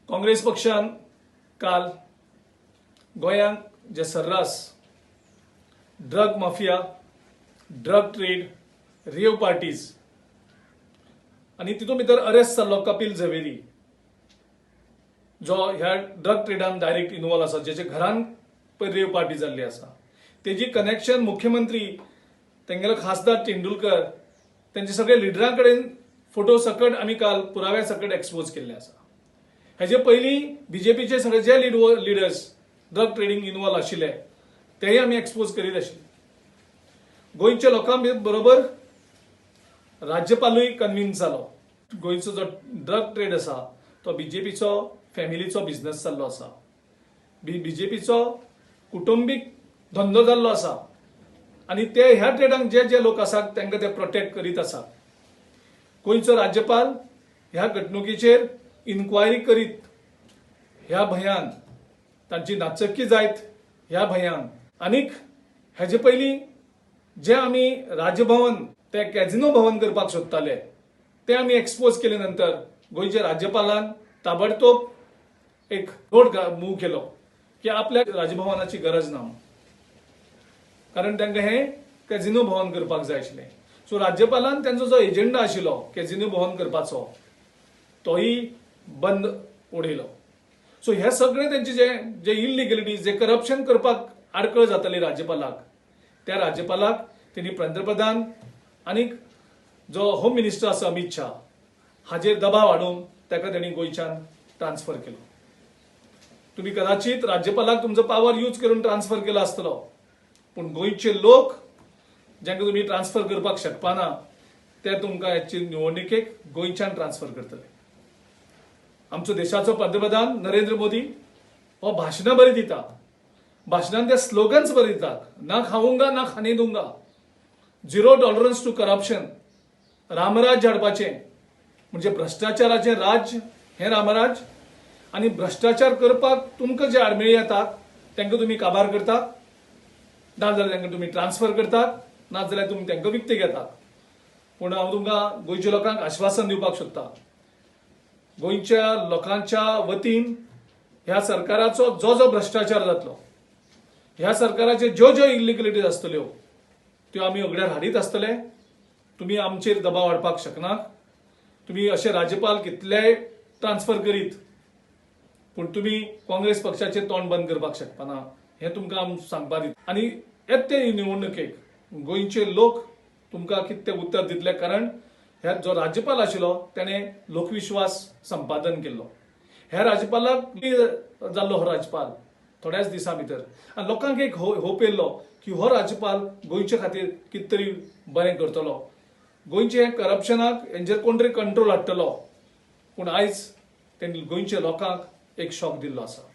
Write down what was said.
काँग्रेस पक्षान काल गोंयांक जे सर्रास drug mafia, drug trade, rave parties आनी तितून भितर अरेस्ट जाल्लो कपिल झवेरी, जो ह्या ड्रग ट्रेडान डायरेक्ट इन्वॉल्व आसा, जेच्या घरान पळय रेव पार्टी जाल्ली आसा, तेजी कनेक्शन मुख्यमंत्री, तेंगेलो खासदार तेंडुलकर, तेंचे सगळे लिडरां कडेन फोटो सकट आमी काल पुराव्या सकट एक्सपोज केल्ले आसा. हेजे पयलीं बीजेपीचे सगळे जे लिडर्स ड्रग ट्रेडींग इन्वॉल्व आशिल्ले, तेय आमी एक्सपोज करीत आशिल्ले. गोंयच्या लोकां बरोबर राज्यपालूय कन्विन्स जालो. गोंयचो जो ड्रग ट्रेड आसा तो बीजेपीचो फॅमिलीचो बिझनस जाल्लो आसा, बीजेपीचो कुटुंबीक धंदो जाल्लो आसा आनी ते ह्या ट्रेडांक जे जे लोक आसात तांकां ते प्रोटेक्ट करीत आसात. गोंयचो राज्यपाल ह्या घडणुकीचेर इन्क्वायरी करीत ह्या भंयान, तांची नाचक्की जायत ह्या भंयान, आनीक हेजे पयलीं जे आमी राजभवन ते कॅझिनो भवन करपाक सोदताले ते आमी एक्सपोज केले नंतर गोंयच्या राज्यपालान ताबडतोब एक नोट मूव केलो की आपल्याक राजभवनाची गरज ना म्हणून, कारण तांकां हें कॅझिनो भवन करपाक जाय आशिल्लें. सो राज्यपालान तांचो जो एजेंडा आशिल्लो कॅझिनो भवन करपाचो, तोय बंद उडयलो. सो हे सगळे तेंचे जे जे इलिगलिटीज, जे करप्शन करपाक आडखळ जाताली राज्यपालाक, त्या राज्यपालाक तेणी पंतप्रधान आनी जो होम मिनिस्टर आसा अमित शाह हाजेर दबाव हाडून ताका तेणी गोंयच्यान ट्रान्सफर केलो. तुम्ही कदाचित राज्यपालाक तुमचो पावर यूज करून ट्रान्सफर केला आसतलो, पूण गोंयचे लोक जांकां तुमी ट्रान्सफर करपाक शकपाना, ते तुमकां हेची निवडणुकेक गोंयच्यान ट्रान्सफर करतले. आमचो देशाचो पंतप्रधान नरेंद्र मोदी हो भाशणां बरी दिता, भाशणान ते स्लोगन्स बरे दितात, "ना खाऊंगा, ना खाने दूंगा", झिरो टॉलरन्स टू करप्शन, रामराज्य हाडपाचें. म्हणजे भ्रश्टाचाराचें राज्य हें रामराज्य आनी भ्रश्टाचार करपाक तुमकां जे आडमेळी येतात तांकां तुमी काबार करतात, नाजाल्यार तांकां तुमी ट्रान्सफर करतात, नाजाल्यार तुमी तांकां विकते घेतात. पूण हांव तुमकां गोंयच्या लोकांक आश्वासन दिवपाक सोदता, गोंयच्या लोकांच्या वतीन ह्या सरकाराचो जो जो भ्रश्टाचार जातलो, ह्या सरकाराचे ज्यो ज्यो इलिगलिटीज आसतल्यो, त्यो आमी उगड्यार हाडीत आसतले. तुमी आमचेर दबाव हाडपाक शकनात. तुमी अशे राज्यपाल कितलेय ट्रान्सफर करीत, पूण तुमी काँग्रेस पक्षाचें तोंड बंद करपाक शकपाना, हें तुमकां आमी सांगपा दिता. आनी येत ते निवडणुकेक गोंयचे लोक तुमकां कितें उत्तर दितले, कारण ह्या जो राज्यपाल आशिल्लो तेणें लोकविश्वास संपादन केल्लो. ह्या राज्यपालाक जाल्लो हो राज्यपाल थोड्याच दिसां भितर आनी लोकांक एक होप येयल्लो की हो राज्यपाल गोंयचे खातीर कितें तरी बरें करतलो, गोंयचे करप्शनाक हेंचेर कोण तरी कंट्रोल हाडटलो. पूण आयज तेणी गोंयच्या लोकांक एक शॉक दिल्लो आसा.